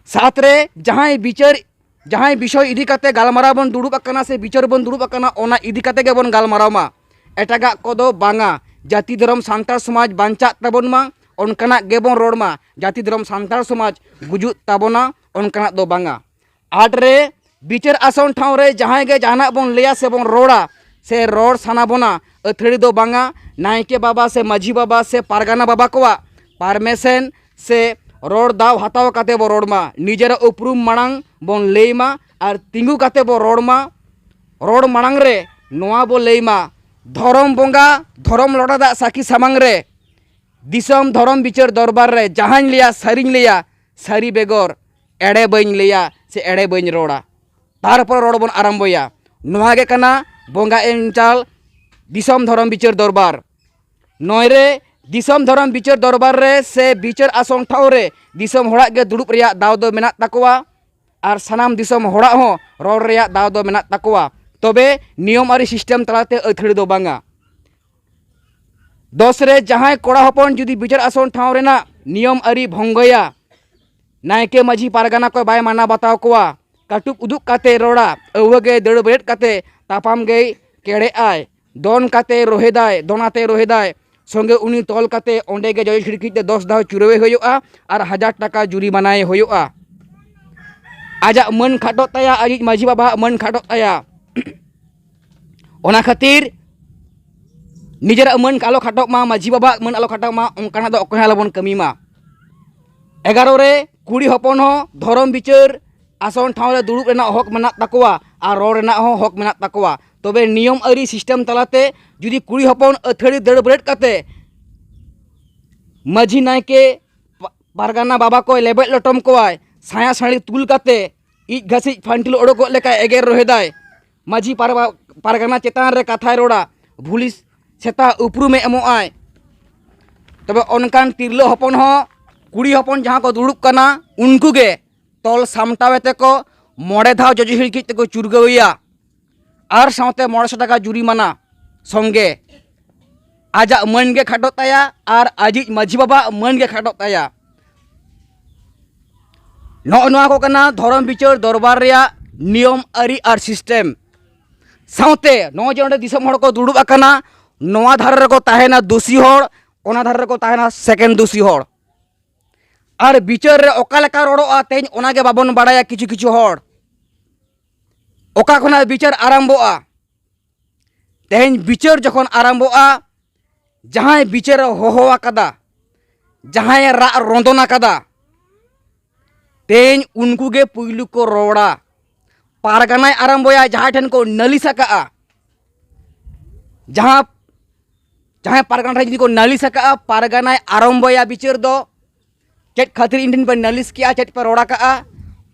ᱥᱟᱛ ᱨᱮ, ᱡᱟᱦᱟᱸᱭ ᱵᱤᱪᱟᱹᱨ, ᱡᱟᱦᱟᱸᱭ ᱵᱤᱥᱚᱭ ᱤᱫᱤ ᱠᱟᱛᱮ ᱜᱟᱞᱢᱟᱨᱟᱣ ᱵᱚᱱ ᱫᱩᱲᱩᱵ ᱟᱠᱟᱱᱟ ᱥᱮ ᱵᱤᱪᱟᱹᱨ ᱵᱚᱱ ᱫᱩᱲᱩᱵ ᱟᱠᱟᱱᱟ, ᱚᱱᱟ ᱤᱫᱤ ᱠᱟᱛᱮ ᱜᱮᱵᱚᱱ ᱜᱟᱞᱢᱟᱨᱟᱣ ᱢᱟ, ᱮᱴᱟᱜᱟᱜ ᱠᱚᱫᱚ ᱵᱟᱝᱟ᱾ ᱡᱟᱹᱛᱤ ᱫᱷᱚᱨᱚᱢ ᱥᱟᱱᱛᱟᱲ ᱥᱚᱢᱟᱡᱽ ᱵᱟᱧᱪᱟᱜ ᱛᱟᱵᱚᱱ ᱢᱟ, ᱚᱱᱠᱟᱱᱟᱜ ᱜᱮᱵᱚᱱ ᱨᱚᱲ ᱢᱟ᱾ ᱡᱟᱹᱛᱤ ᱫᱷᱚᱨᱚᱢ ᱥᱟᱱᱛᱟᱲ ᱥᱚᱢᱟᱡᱽ ᱜᱩᱡᱩᱜ ᱛᱟᱵᱚᱱᱟ, ᱚᱱᱠᱟᱱᱟᱜ ᱫᱚ ᱵᱟᱝᱟ᱾ ᱟᱴ ᱨᱮ, ᱵᱤᱪᱟᱹᱨ ᱟᱥᱚᱱ ᱴᱷᱟᱶ ᱨᱮ ᱡᱟᱦᱟᱸᱭ ᱜᱮ ᱡᱟᱦᱟᱱᱟᱜ ᱵᱚᱱ ᱞᱟᱹᱭᱟ ᱥᱮ ᱵᱚᱱ ᱨᱚᱲᱟ, ᱥᱮ ᱨᱚᱲ ᱥᱟᱱᱟ ᱵᱚᱱᱟ, ᱟᱹᱛᱷᱟᱹᱲᱤ ᱫᱚ ᱵᱟᱝᱟ᱾ ᱱᱟᱭᱠᱮ ᱵᱟᱵᱟ ᱥᱮ ᱢᱟᱹᱡᱷᱤ ᱵᱟᱵᱟ ᱥᱮ ᱯᱟᱨᱜᱟᱱᱟ ᱵᱟᱵᱟ ᱠᱚᱣᱟᱜ ᱯᱟᱨᱢᱮᱥᱮᱱ ᱥᱮ ᱨᱚᱲ ᱫᱟᱣ ᱦᱟᱛᱟᱣ ᱠᱟᱛᱮ ᱵᱚ ᱨᱚᱲ ᱢᱟ᱾ ᱱᱤᱡᱮᱨᱟᱜ ᱩᱯᱨᱩᱢ ᱢᱟᱲᱟᱝ ᱵᱚᱱ ᱞᱟᱹᱭ ᱢᱟ ᱟᱨ ᱛᱤᱸᱜᱩ ᱠᱟᱛᱮ ᱵᱚ ᱨᱚᱲ ᱢᱟ᱾ ᱨᱚᱲ ᱢᱟᱲᱟᱝ ᱨᱮ ᱱᱚᱣᱟ ᱵᱚ ᱞᱟᱹᱭ ᱢᱟ, ᱫᱷᱚᱨᱚᱢ ᱵᱚᱸᱜᱟ ᱫᱷᱚᱨᱚᱢ ᱞᱚᱴᱟ ᱫᱟᱜ ᱥᱟᱹᱠᱷᱤ ᱥᱟᱢᱟᱝ ᱨᱮ ᱫᱤᱥᱚᱢ ᱫᱷᱚᱨᱚᱢ ᱵᱤᱪᱟᱹᱨ ᱫᱚᱨᱵᱟᱨ ᱨᱮ ᱡᱟᱦᱟᱸᱧ ᱞᱟᱹᱭᱟ ᱥᱟᱹᱨᱤᱧ ᱞᱟᱹᱭᱟ, ᱥᱟᱹᱨᱤ ᱵᱮᱜᱚᱨ ᱮᱲᱮ ᱵᱟᱹᱧ ᱞᱟᱹᱭᱟ ᱥᱮ ᱮᱲᱮ ᱵᱟᱹᱧ ᱨᱚᱲᱟ᱾ ᱛᱟᱨᱯᱚᱨ ᱨᱚᱲ ᱵᱚᱱ ᱟᱨᱟᱢᱵᱚᱭᱟ᱾ ᱱᱚᱣᱟ ᱜᱮ ᱠᱟᱱᱟ ᱵᱚᱸᱜᱟ ᱮᱢ ᱪᱟᱞ ᱫᱤᱥᱚᱢ ᱫᱷᱚᱨᱚᱢ ᱵᱤᱪᱟᱹᱨ ᱫᱚᱨᱵᱟᱨ᱾ ᱱᱚᱭ ᱨᱮ, ᱫᱤᱥᱚᱢ ᱫᱷᱚᱨᱚᱢ ᱵᱤᱪᱟᱹᱨ ᱫᱚᱨᱵᱟᱨ ᱨᱮ ᱥᱮ ᱵᱤᱪᱟᱹᱨ ᱟᱥᱚᱱ ᱴᱷᱟᱶ ᱨᱮ ᱫᱤᱥᱚᱢ ᱦᱚᱲᱟᱜ ᱜᱮ ᱫᱩᱲᱩᱵ ᱨᱮᱭᱟᱜ ᱫᱟᱣ ᱫᱚ ᱢᱮᱱᱟᱜ ᱛᱟᱠᱚᱣᱟ ᱟᱨ ᱥᱟᱱᱟᱢ ᱫᱤᱥᱚᱢ ᱦᱚᱲᱟᱜ ᱦᱚᱸ ᱨᱚᱲ ᱨᱮᱭᱟᱜ ᱫᱟᱣ ᱫᱚ ᱢᱮᱱᱟᱜ ᱛᱟᱠᱚᱣᱟ, ᱛᱚᱵᱮ ᱱᱤᱭᱚᱢ ᱟᱹᱨᱤ ᱥᱤᱥᱴᱮᱢ ᱛᱟᱞᱟᱛᱮ ᱟᱹᱛᱷᱟᱹᱲᱤ ᱫᱚ ᱵᱟᱝᱟ᱾ ᱫᱚᱥ ᱨᱮ, ᱡᱟᱦᱟᱸᱭ ᱠᱚᱲᱟ ᱦᱚᱯᱚᱱ ᱡᱩᱫᱤ ᱵᱤᱪᱟᱹᱨ ᱟᱥᱚᱱ ᱴᱷᱟᱶ ᱨᱮᱱᱟᱜ ᱱᱤᱭᱚᱢ ᱟᱹᱨᱤ ᱵᱷᱚᱝᱜᱚᱭᱟ, ᱱᱟᱭᱠᱮ ᱢᱟᱹᱡᱷᱤ ᱯᱟᱨᱜᱟᱱᱟ ᱠᱚ ᱵᱟᱭ ᱢᱟᱱᱟᱣ ᱵᱟᱛᱟᱣ ᱠᱚᱣᱟ, ᱠᱟᱹᱴᱩᱵ ᱩᱫᱩᱜ ᱠᱟᱛᱮ ᱨᱚᱲᱟ, ᱟᱹᱣᱦᱟᱹ ᱜᱮ ᱫᱟᱹᱲ ᱵᱮᱨᱮᱫ ᱠᱟᱛᱮ ᱛᱟᱯᱟᱢ ᱜᱮᱭ ᱠᱮᱲᱮᱜ ᱟᱭ, ᱫᱚᱱ ᱠᱟᱛᱮ ᱨᱚᱦᱮᱫᱟᱭ, ᱫᱚᱱᱟᱛᱮ ᱨᱚᱦᱮᱫᱟᱭ, ᱥᱚᱸᱜᱮ ᱩᱱᱤ ᱛᱚᱞ ᱠᱟᱛᱮ ᱚᱸᱰᱮ ᱜᱮ ᱡᱚᱡᱚ ᱥᱤᱲᱠᱤᱡ ᱛᱮ ᱫᱚᱥ ᱫᱷᱟᱣ ᱪᱩᱨᱟᱹᱣᱮ ᱦᱩᱭᱩᱜᱼᱟ ᱟᱨ ᱦᱟᱡᱟᱨ ᱴᱟᱠᱟ ᱡᱩᱨᱤᱢᱟᱱᱟᱭᱮ ᱦᱩᱭᱩᱜᱼᱟ᱾ ᱟᱡᱟᱜ ᱢᱟᱹᱱ ᱠᱷᱟᱴᱚᱜ ᱛᱟᱭᱟ, ᱟᱡᱤᱡ ᱢᱟᱹᱡᱷᱤ ᱵᱟᱵᱟᱣᱟᱜ ᱢᱟᱹᱱ ᱠᱷᱟᱴᱚᱜ ᱛᱟᱭᱟ᱾ ᱚᱱᱟ ᱠᱷᱟᱹᱛᱤᱨ ᱱᱤᱡᱮᱨᱟᱜ ᱢᱟᱹᱱ ᱟᱞᱚ ᱠᱷᱟᱴᱚᱜ ᱢᱟ, ᱢᱟᱹᱡᱷᱤ ᱵᱟᱵᱟᱣᱟᱜ ᱢᱟᱹᱱ ᱟᱞᱚ ᱠᱷᱟᱴᱚᱜ ᱢᱟ, ᱚᱱᱠᱟᱱᱟᱜ ᱫᱚ ᱚᱠᱚᱭ ᱦᱚᱸ ᱟᱞᱚᱵᱚᱱ ᱠᱟᱹᱢᱤ ᱢᱟ᱾ ᱮᱜᱟᱨᱚ ᱨᱮ, ᱠᱩᱲᱤ ᱦᱚᱯᱚᱱ ᱦᱚᱸ ᱫᱷᱚᱨᱚᱢ ᱵᱤᱪᱟᱹᱨ ᱟᱥᱚᱱ ᱴᱷᱟᱶ ᱨᱮ ᱫᱩᱲᱩᱵ ᱨᱮᱱᱟᱜ ᱦᱚᱠ ᱢᱮᱱᱟᱜ ᱛᱟᱠᱚᱣᱟ ᱟᱨ ᱨᱚᱲ ᱨᱮᱱᱟᱜ ᱦᱚᱸ ᱦᱚᱠ ᱢᱮᱱᱟᱜ ᱛᱟᱠᱚᱣᱟ᱾ ᱛᱚᱵᱮ ᱱᱤᱭᱚᱢ ᱟᱹᱨᱤ ᱥᱤᱥᱴᱮᱢ ᱛᱟᱞᱟᱛᱮ ᱡᱩᱫᱤ ᱠᱩᱲᱤ ᱦᱚᱯᱚᱱ ᱟᱹᱛᱷᱟᱹᱲᱤ ᱫᱟᱹᱲ ᱵᱮᱨᱮᱫ ᱠᱟᱛᱮ ᱢᱟᱹᱡᱷᱤ ᱱᱟᱭᱠᱮ ᱯᱟ-, ᱯᱟᱨᱜᱟᱱᱟ ᱵᱟᱵᱟ ᱠᱚᱭ ᱞᱮᱵᱮᱫ ᱞᱚᱴᱚᱢ ᱠᱚᱣᱟᱭ, ᱥᱟᱭᱟ ᱥᱟᱹᱲᱤ ᱛᱩᱞ ᱠᱟᱛᱮ ᱤᱡ ᱜᱷᱟᱹᱥᱤᱡ ᱯᱷᱟᱱᱴᱤᱞ ᱚᱰᱚᱠᱚᱜ ᱞᱮᱠᱟ ᱮᱜᱮᱨ ᱨᱚᱦᱮᱫᱟᱭ, ᱢᱟᱹᱡᱷᱤ ᱯᱟᱨᱵᱟ-, ᱯᱟᱨᱜᱟᱱᱟ ᱪᱮᱛᱟᱱ ᱨᱮ ᱠᱟᱛᱷᱟᱭ ᱨᱚᱲᱟ, ᱵᱷᱩᱞᱤᱥ ᱥᱮᱛᱟ ᱩᱯᱨᱩᱢᱮ ᱮᱢᱚᱜ ᱟᱭ, ᱛᱚᱵᱮ ᱚᱱᱠᱟᱱ ᱛᱤᱨᱞᱟᱹ ᱦᱚᱯᱚᱱ ᱦᱚᱸ ᱠᱩᱲᱤ ᱦᱚᱯᱚᱱ ᱡᱟᱦᱟᱸ ᱠᱚ ᱫᱩᱲᱩᱵ ᱠᱟᱱᱟ, ᱩᱱᱠᱩ ᱜᱮ ᱛᱚᱞ ᱥᱟᱢᱴᱟᱣ ᱮ ᱛᱮᱠᱚ ᱢᱚᱬᱮ ᱫᱷᱟᱣ ᱡᱚᱡᱚ ᱦᱤᱲᱠᱤᱡ ᱛᱮᱠᱚ ᱪᱩᱨᱜᱟᱹᱣᱮᱭᱟ ᱟᱨ ᱥᱟᱶᱛᱮ ᱢᱚᱬᱮ ᱥᱚ ᱴᱟᱠᱟ ᱡᱩᱨᱤᱢᱟᱱᱟ ᱥᱚᱸᱜᱮ᱾ ᱟᱡᱟᱜ ᱢᱟᱹᱱ ᱜᱮ ᱠᱷᱟᱴᱚᱜ ᱛᱟᱭᱟ ᱟᱨ ᱟᱡᱤᱡ ᱢᱟᱹᱡᱷᱤ ᱵᱟᱵᱟᱣᱟᱜ ᱢᱟᱹᱱ ᱜᱮ ᱠᱷᱟᱴᱚᱜ ᱛᱟᱭᱟ᱾ ᱱᱚᱜᱼᱚ ᱱᱚᱣᱟ ᱠᱚ ᱠᱟᱱᱟ ᱫᱷᱚᱨᱚᱢ ᱵᱤᱪᱟᱹᱨ ᱫᱚᱨᱵᱟᱨ ᱨᱮᱭᱟᱜ ᱱᱤᱭᱚᱢ ᱟᱹᱨᱤ ᱟᱨ ᱥᱤᱥᱴᱮᱢ᱾ ᱥᱟᱶᱛᱮ ᱱᱚᱜᱼᱚᱭ ᱡᱮ ᱚᱸᱰᱮ ᱫᱤᱥᱚᱢ ᱦᱚᱲ ᱠᱚ ᱫᱩᱲᱩᱵ ᱟᱠᱟᱱᱟ, ᱱᱚᱣᱟ ᱫᱷᱟᱨᱮ ᱨᱮᱠᱚ ᱛᱟᱦᱮᱱᱟ ᱫᱩᱥᱤ ᱦᱚᱲ, ᱚᱱᱟ ᱫᱷᱟᱨᱮ ᱨᱮᱠᱚ ᱛᱟᱦᱮᱱᱟ ᱥᱮᱠᱮᱱᱰ ᱫᱩᱥᱤ ᱦᱚᱲ᱾ ᱟᱨ ᱵᱤᱪᱟᱹᱨ ᱨᱮ ᱚᱠᱟ ᱞᱮᱠᱟ ᱨᱚᱲᱚᱜᱼᱟ, ᱛᱮᱦᱮᱧ ᱚᱱᱟᱜᱮ ᱵᱟᱵᱚᱱ ᱵᱟᱲᱟᱭᱟ᱾ ᱠᱤᱪᱷᱩ ᱠᱤᱪᱷᱩ ᱦᱚᱲ, ᱚᱠᱟ ᱠᱷᱚᱱᱟᱜ ᱵᱤᱪᱟᱹᱨ ᱟᱨᱟᱢᱵᱚᱜᱼᱟ? ᱛᱮᱦᱮᱧ ᱵᱤᱪᱟᱹᱨ ᱡᱚᱠᱷᱚᱱ ᱟᱨᱟᱢᱵᱚᱜᱼᱟ, ᱡᱟᱦᱟᱸᱭ ᱵᱤᱪᱟᱹᱨᱮ ᱦᱚᱦᱚ ᱟᱠᱟᱫᱟ, ᱡᱟᱦᱟᱸᱭᱮ ᱨᱟᱜ ᱨᱚᱸᱫᱚᱱ ᱟᱠᱟᱫᱟ, ᱛᱮᱦᱮᱧ ᱩᱱᱠᱩ ᱜᱮ ᱯᱩᱭᱞᱩ ᱠᱚ ᱨᱚᱲᱟ᱾ ᱯᱟᱨᱜᱟᱱᱟᱭ ᱟᱨᱟᱢᱵᱚᱭᱟ ᱡᱟᱦᱟᱸᱭ ᱴᱷᱮᱱ ᱠᱚ ᱱᱟᱹᱞᱤᱥ ᱟᱠᱟᱜᱼᱟ, ᱡᱟᱦᱟᱸ ᱡᱟᱦᱟᱸᱭ ᱯᱟᱨᱜᱟᱱᱟ ᱴᱷᱮᱱ ᱡᱩᱫᱤ ᱠᱚ ᱱᱟᱹᱞᱤᱥ ᱟᱠᱟᱜᱼᱟ, ᱯᱟᱨᱜᱟᱱᱟᱭ ᱟᱨᱟᱢᱵᱚᱭᱟ ᱵᱤᱪᱟᱹᱨ ᱫᱚ᱾ ᱪᱮᱫ ᱠᱷᱟᱹᱛᱤᱨ ᱤᱧ ᱴᱷᱮᱱ ᱯᱮ ᱱᱟᱹᱞᱤᱥ ᱠᱮᱜᱼᱟ, ᱪᱮᱫ ᱯᱮ ᱨᱚᱲ ᱟᱠᱟᱜᱼᱟ?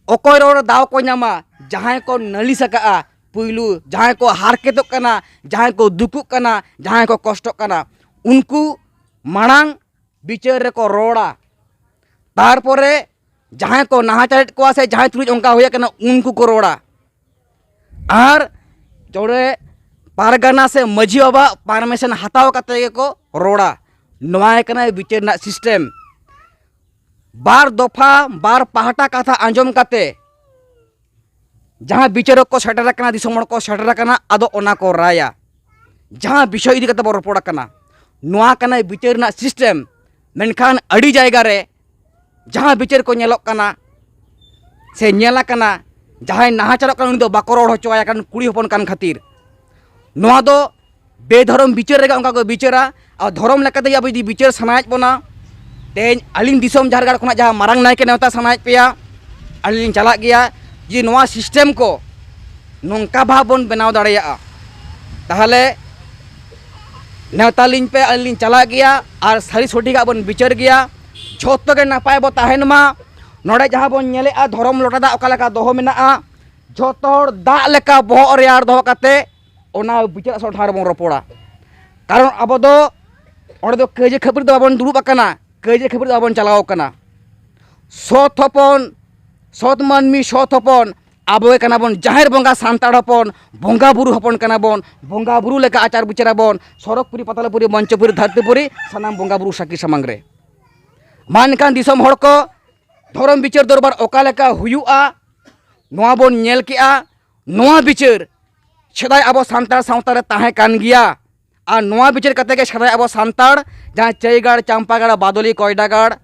ᱚᱠᱚᱭ ᱨᱚᱲ ᱫᱟᱣ ᱠᱚ ᱧᱟᱢᱟ? ᱡᱟᱦᱟᱸᱭ ᱠᱚ ᱱᱟᱹᱞᱤᱥ ᱟᱠᱟᱜᱼᱟ, ᱯᱩᱭᱞᱩ ᱡᱟᱦᱟᱸᱭ ᱠᱚ ᱦᱟᱨᱠᱮᱛᱚᱜ ᱠᱟᱱᱟ, ᱡᱟᱦᱟᱸᱭ ᱠᱚ ᱫᱩᱠᱩᱜ ᱠᱟᱱᱟ, ᱡᱟᱦᱟᱸᱭ ᱠᱚ ᱠᱚᱥᱴᱚᱜ ᱠᱟᱱᱟ, ᱩᱱᱠᱩ ᱢᱟᱲᱟᱝ ᱵᱤᱪᱟᱹᱨ ᱨᱮᱠᱚ ᱨᱚᱲᱟ᱾ ᱛᱟᱨᱯᱚᱨᱮ ᱡᱟᱦᱟᱸᱭ ᱠᱚ ᱱᱟᱦᱟᱪᱟᱨᱮᱫ ᱠᱚᱣᱟ ᱥᱮ ᱡᱟᱦᱟᱸᱭ ᱛᱩᱞᱩᱡ ᱚᱱᱠᱟ ᱦᱩᱭ ᱟᱠᱟᱱᱟ, ᱩᱱᱠᱩ ᱠᱚ ᱨᱚᱲᱟ᱾ ᱟᱨ ᱡᱚᱲᱮ ᱯᱟᱨᱜᱟᱱᱟ ᱥᱮ ᱢᱟᱹᱡᱷᱤ ᱵᱟᱵᱟᱣᱟᱜ ᱯᱟᱨᱢᱤᱥᱚᱱ ᱦᱟᱛᱟᱣ ᱠᱟᱛᱮ ᱜᱮᱠᱚ ᱨᱚᱲᱟ᱾ ᱱᱚᱣᱟ ᱜᱮ ᱠᱟᱱᱟ ᱵᱤᱪᱟᱹᱨ ᱨᱮᱱᱟᱜ ᱥᱤᱥᱴᱮᱢ᱾ ᱵᱟᱨ ᱫᱚᱯᱷᱟ, ᱵᱟᱨ ᱯᱟᱦᱴᱟ ᱠᱟᱛᱷᱟ ᱟᱸᱡᱚᱢ ᱠᱟᱛᱮ ᱡᱟᱦᱟᱸ ᱵᱤᱪᱟᱹᱨᱚᱠ ᱠᱚ ᱥᱮᱴᱮᱨ ᱟᱠᱟᱱᱟ, ᱫᱤᱥᱚᱢ ᱦᱚᱲ ᱠᱚ ᱥᱮᱴᱮᱨ ᱟᱠᱟᱱᱟ, ᱟᱫᱚ ᱚᱱᱟ ᱠᱚ ᱨᱟᱭᱟ᱾ ᱡᱟᱦᱟᱸ ᱵᱤᱥᱚᱭ ᱤᱫᱤ ᱠᱟᱛᱮ ᱵᱚᱱ ᱨᱚᱯᱚᱲ ᱟᱠᱟᱱᱟ, ᱱᱚᱣᱟ ᱠᱟᱱᱟ ᱵᱤᱪᱟᱹᱨ ᱨᱮᱱᱟᱜ ᱥᱤᱥᱴᱮᱢ᱾ ᱢᱮᱱᱠᱷᱟᱱ ᱟᱹᱰᱤ ᱡᱟᱭᱜᱟ ᱨᱮ ᱡᱟᱦᱟᱸ ᱵᱤᱪᱟᱹᱨ ᱠᱚ ᱧᱮᱞᱚᱜ ᱠᱟᱱᱟ ᱥᱮ ᱧᱮᱞ ᱟᱠᱟᱱᱟ, ᱡᱟᱦᱟᱸᱭ ᱱᱟᱦᱟᱪᱟᱨᱚᱜ ᱠᱟᱱᱟ ᱩᱱᱤ ᱫᱚ ᱵᱟᱠᱚ ᱨᱚᱲ ᱦᱚᱪᱚᱣᱟᱭᱟ, ᱠᱟᱨᱚᱱ ᱠᱩᱲᱤ ᱦᱚᱯᱚᱱ ᱠᱟᱱ ᱠᱷᱟᱹᱛᱤᱨ᱾ ᱱᱚᱣᱟ ᱫᱚ ᱵᱮᱫᱷᱚᱨᱚᱢ ᱵᱤᱪᱟᱹᱨ ᱨᱮᱜᱮ ᱚᱱᱠᱟ ᱠᱚ ᱵᱤᱪᱟᱹᱨᱟ᱾ ᱟᱨ ᱫᱷᱚᱨᱚᱢ ᱞᱮᱠᱟᱛᱮ ᱟᱵᱚ ᱡᱩᱫᱤ ᱵᱤᱪᱟᱹᱨ ᱥᱟᱱᱟᱭᱮᱫ ᱵᱚᱱᱟ, ᱛᱮᱦᱮᱧ ᱟᱹᱞᱤᱧ ᱫᱤᱥᱚᱢ ᱡᱷᱟᱲᱜᱟᱲ ᱠᱷᱚᱱᱟᱜ ᱡᱟᱦᱟᱸ ᱢᱟᱨᱟᱝ ᱱᱟᱭᱠᱮ ᱱᱮᱣᱛᱟ ᱥᱟᱱᱟᱭᱮᱫ ᱯᱮᱭᱟ, ᱟᱹᱞᱤᱧ ᱞᱤᱧ ᱪᱟᱞᱟᱜ ᱜᱮᱭᱟ᱾ ᱡᱩᱫᱤ ᱱᱚᱣᱟ ᱥᱤᱥᱴᱮᱢ ᱠᱚ ᱱᱚᱝᱠᱟ ᱵᱷᱟᱵᱽ ᱵᱚᱱ ᱵᱮᱱᱟᱣ ᱫᱟᱲᱮᱭᱟᱜᱼᱟ, ᱛᱟᱦᱚᱞᱮ ᱱᱮᱣᱛᱟ ᱞᱤᱧ ᱯᱮ, ᱟᱹᱞᱤᱧ ᱞᱤᱧ ᱪᱟᱞᱟᱜ ᱜᱮᱭᱟ ᱟᱨ ᱥᱟᱹᱨᱤ ᱥᱚᱴᱷᱤᱠᱟᱜ ᱵᱚᱱ ᱵᱤᱪᱟᱹᱨ ᱜᱮᱭᱟ᱾ ᱡᱷᱚᱛᱚ ᱜᱮ ᱱᱟᱯᱟᱭ ᱵᱚ ᱛᱟᱦᱮᱱ ᱢᱟ᱾ ᱱᱚᱰᱮ ᱡᱟᱦᱟᱸ ᱵᱚᱱ ᱧᱮᱞᱮᱜᱼᱟ, ᱫᱷᱚᱨᱚᱢ ᱞᱚᱴᱟ ᱫᱟᱜ ᱚᱠᱟ ᱞᱮᱠᱟ ᱫᱚᱦᱚ ᱢᱮᱱᱟᱜᱼᱟ, ᱡᱷᱚᱛᱚ ᱦᱚᱲ ᱫᱟᱜ ᱞᱮᱠᱟ ᱵᱚᱦᱚᱜ ᱨᱮᱭᱟᱲ ᱫᱚᱦᱚ ᱠᱟᱛᱮ ᱚᱱᱟ ᱵᱤᱪᱟᱹᱨ ᱟᱥᱚᱞ ᱴᱷᱟᱶ ᱨᱮᱵᱚᱱ ᱨᱚᱯᱚᱲᱟ᱾ ᱠᱟᱨᱚᱱ ᱟᱵᱚ ᱫᱚ ᱚᱸᱰᱮ ᱫᱚ ᱠᱟᱹᱭᱡᱟᱹ ᱠᱷᱟᱹᱯᱟᱹᱨᱤ ᱫᱚ ᱵᱟᱵᱚᱱ ᱫᱩᱲᱩᱵ ᱟᱠᱟᱱᱟ, ᱠᱟᱹᱭᱡᱟᱹ ᱠᱷᱟᱹᱯᱟᱹᱨᱤ ᱫᱚ ᱵᱟᱵᱚᱱ ᱪᱟᱞᱟᱣ ᱟᱠᱟᱱᱟ᱾ ᱥᱚᱛ ᱦᱚᱯᱚᱱ, ᱥᱚᱛ ᱢᱟᱹᱱᱢᱤ, ᱥᱚᱛ ᱦᱚᱯᱚᱱ ᱟᱵᱚ ᱜᱮ ᱠᱟᱱᱟ ᱵᱚᱱ, ᱡᱟᱦᱮᱨ ᱵᱚᱸᱜᱟ ᱥᱟᱱᱛᱟᱲ ᱦᱚᱯᱚᱱ, ᱵᱚᱸᱜᱟ ᱵᱩᱨᱩ ᱦᱚᱯᱚᱱ ᱠᱟᱱᱟ ᱵᱚᱱ, ᱵᱚᱸᱜᱟ ᱵᱩᱨᱩ ᱞᱮᱠᱟ ᱟᱪᱟᱨ ᱵᱤᱪᱟᱹᱨ ᱟᱵᱚᱱ, ᱥᱚᱨᱚᱜᱽᱯᱩᱨᱤ, ᱯᱟᱛᱟᱞᱯᱩᱨᱤ, ᱢᱚᱧᱪᱚᱯᱩᱨᱤ, ᱫᱷᱟᱹᱨᱛᱤᱯᱩᱨᱤ, ᱥᱟᱱᱟᱢ ᱵᱚᱸᱜᱟ ᱵᱩᱨᱩ ᱥᱟᱹᱠᱷᱤ ᱥᱟᱢᱟᱝ ᱨᱮ᱾ ᱢᱟ ᱮᱱᱠᱷᱟᱱ ᱫᱤᱥᱚᱢ ᱦᱚᱲ ᱠᱚ, ᱫᱷᱚᱨᱚᱢ ᱵᱤᱪᱟᱹᱨ ᱫᱚᱨᱵᱟᱨ ᱚᱠᱟ ᱞᱮᱠᱟ ᱦᱩᱭᱩᱜᱼᱟ, ᱱᱚᱣᱟ ᱵᱚᱱ ᱧᱮᱞ ᱠᱮᱜᱼᱟ᱾ ᱱᱚᱣᱟ ᱵᱤᱪᱟᱹᱨ ᱥᱮᱫᱟᱭ ᱟᱵᱚ ᱥᱟᱱᱛᱟᱲ ᱥᱟᱶᱛᱟ ᱨᱮ ᱛᱟᱦᱮᱸ ᱠᱟᱱ ᱜᱮᱭᱟ᱾ ᱟᱨ ᱱᱚᱣᱟ ᱵᱤᱪᱟᱹᱨ ᱠᱟᱛᱮ ᱜᱮ ᱥᱮᱫᱟᱭ ᱟᱵᱚ ᱥᱟᱱᱛᱟᱲ ᱡᱟᱦᱟᱸ ᱪᱟᱹᱭᱜᱟᱲ, ᱪᱟᱢᱯᱟᱜᱟᱲ, ᱵᱟᱫᱚᱞᱤ, ᱠᱚᱭᱰᱟᱜᱟᱲ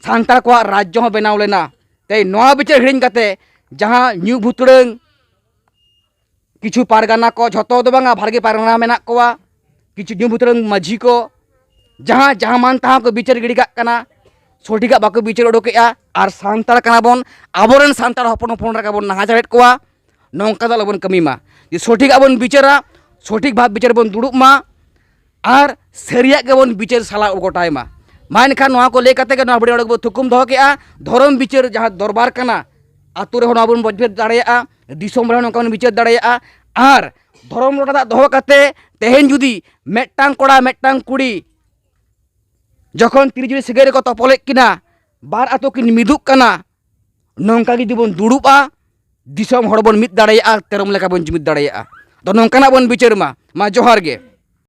ᱥᱟᱱᱛᱟᱲ ᱠᱚᱣᱟᱜ ᱨᱟᱡᱽᱡᱚ ᱦᱚᱸ ᱵᱮᱱᱟᱣ ᱞᱮᱱᱟ᱾ ᱛᱮᱭ ᱱᱚᱣᱟ ᱵᱤᱪᱟᱹᱨ ᱦᱤᱲᱤᱧ ᱠᱟᱛᱮ ᱡᱟᱦᱟᱸ ᱧᱩ ᱵᱷᱩᱛᱲᱟᱹᱝ ᱠᱤᱪᱷᱩ ᱯᱟᱨᱜᱟᱱᱟ ᱠᱚ, ᱡᱷᱚᱛᱚ ᱫᱚ ᱵᱟᱝᱟ, ᱵᱷᱟᱜᱮ ᱯᱟᱨᱜᱟᱱᱟ ᱢᱮᱱᱟᱜ ᱠᱚᱣᱟ, ᱠᱤᱪᱷᱩ ᱧᱩ ᱵᱷᱩᱛᱲᱟᱹᱝ ᱢᱟᱹᱡᱷᱤ ᱠᱚ ᱡᱟᱦᱟᱸ ᱡᱟᱦᱟᱸ ᱢᱟᱱ ᱛᱟᱦᱟᱸ ᱠᱚ ᱵᱤᱪᱟᱹᱨ ᱜᱤᱰᱤ ᱠᱟᱜ ᱠᱟᱱᱟ, ᱥᱚᱴᱷᱤᱠᱟᱜ ᱵᱟᱠᱚ ᱵᱤᱪᱟᱹᱨ ᱩᱰᱩᱠᱮᱜᱼᱟ᱾ ᱟᱨ ᱥᱟᱱᱛᱟᱲ ᱠᱟᱱᱟ ᱵᱚᱱ, ᱟᱵᱚᱨᱮᱱ ᱥᱟᱱᱛᱟᱲ ᱦᱚᱯᱚᱱ ᱦᱚᱯᱚᱱ ᱨᱮᱜᱮ ᱵᱚᱱ ᱱᱟᱦᱟᱪᱟᱨᱮᱫ ᱠᱚᱣᱟ᱾ ᱱᱚᱝᱠᱟ ᱫᱚ ᱟᱞᱚᱵᱚᱱ ᱠᱟᱹᱢᱤ ᱢᱟ, ᱡᱮ ᱥᱚᱴᱷᱤᱠᱟᱜ ᱵᱚᱱ ᱵᱤᱪᱟᱹᱨᱟ, ᱥᱚᱴᱷᱤᱠ ᱵᱷᱟᱵᱽ ᱵᱤᱪᱟᱹᱨ ᱵᱚᱱ ᱫᱩᱲᱩᱵ ᱢᱟ᱾ ᱟᱨ ᱥᱟᱹᱨᱤᱭᱟᱜ ᱜᱮᱵᱚᱱ ᱵᱤᱪᱟᱹᱨ ᱥᱟᱞᱟ ᱜᱚᱴᱟᱭ ᱢᱟ᱾ ᱢᱟ ᱮᱱᱠᱷᱟᱱ ᱱᱚᱣᱟ ᱠᱚ ᱞᱟᱹᱭ ᱠᱟᱛᱮ ᱜᱮ ᱱᱚᱣᱟ ᱵᱷᱤᱰᱤᱭᱳ ᱱᱚᱰᱮ ᱜᱮᱵᱚᱱ ᱛᱷᱩᱠᱩᱢ ᱫᱚᱦᱚ ᱠᱮᱜᱼᱟ᱾ ᱫᱷᱚᱨᱚᱢ ᱵᱤᱪᱟᱹᱨ ᱡᱟᱦᱟᱸ ᱫᱚᱨᱵᱟᱨ ᱠᱟᱱᱟ, ᱟᱛᱳ ᱨᱮᱦᱚᱸ ᱱᱚᱣᱟ ᱵᱚᱱ ᱵᱤᱪᱟᱹᱨ ᱫᱟᱲᱮᱭᱟᱜᱼᱟ, ᱫᱤᱥᱚᱢ ᱨᱮᱦᱚᱸ ᱱᱚᱝᱠᱟ ᱵᱚᱱ ᱵᱤᱪᱟᱹᱨ ᱫᱟᱲᱮᱭᱟᱜᱼᱟ᱾ ᱟᱨ ᱫᱷᱚᱨᱚᱢ ᱞᱚᱴᱟ ᱫᱟᱜ ᱫᱚᱦᱚ ᱠᱟᱛᱮ ᱛᱮᱦᱮᱧ ᱡᱩᱫᱤ ᱢᱤᱫᱴᱟᱝ ᱠᱚᱲᱟ ᱢᱤᱫᱴᱟᱝ ᱠᱩᱲᱤ ᱡᱚᱠᱷᱚᱱ ᱛᱤᱨᱤ ᱡᱩᱨᱤ ᱥᱟᱹᱜᱟᱹᱭ ᱨᱮᱠᱚ ᱛᱚᱯᱚᱞᱮᱫ ᱠᱤᱱᱟ, ᱵᱟᱨ ᱟᱛᱳ ᱠᱤᱱ ᱢᱤᱫᱚᱜ ᱠᱟᱱᱟ, ᱱᱚᱝᱠᱟ ᱡᱩᱫᱤ ᱵᱚᱱ ᱫᱩᱲᱩᱵᱼᱟ, ᱫᱤᱥᱚᱢ ᱦᱚᱲ ᱵᱚᱱ ᱢᱤᱫ ᱫᱟᱲᱮᱭᱟᱜᱼᱟ, ᱛᱮᱨᱚᱢ ᱞᱮᱠᱟ ᱵᱚᱱ ᱡᱩᱢᱤᱫ ᱫᱟᱲᱮᱭᱟᱜᱼᱟ᱾ ᱛᱚ ᱱᱚᱝᱠᱟᱱᱟᱜ ᱵᱚᱱ ᱵᱤᱪᱟᱹᱨ ᱢᱟ᱾ ᱢᱟ ᱡᱚᱦᱟᱨ ᱜᱮ᱾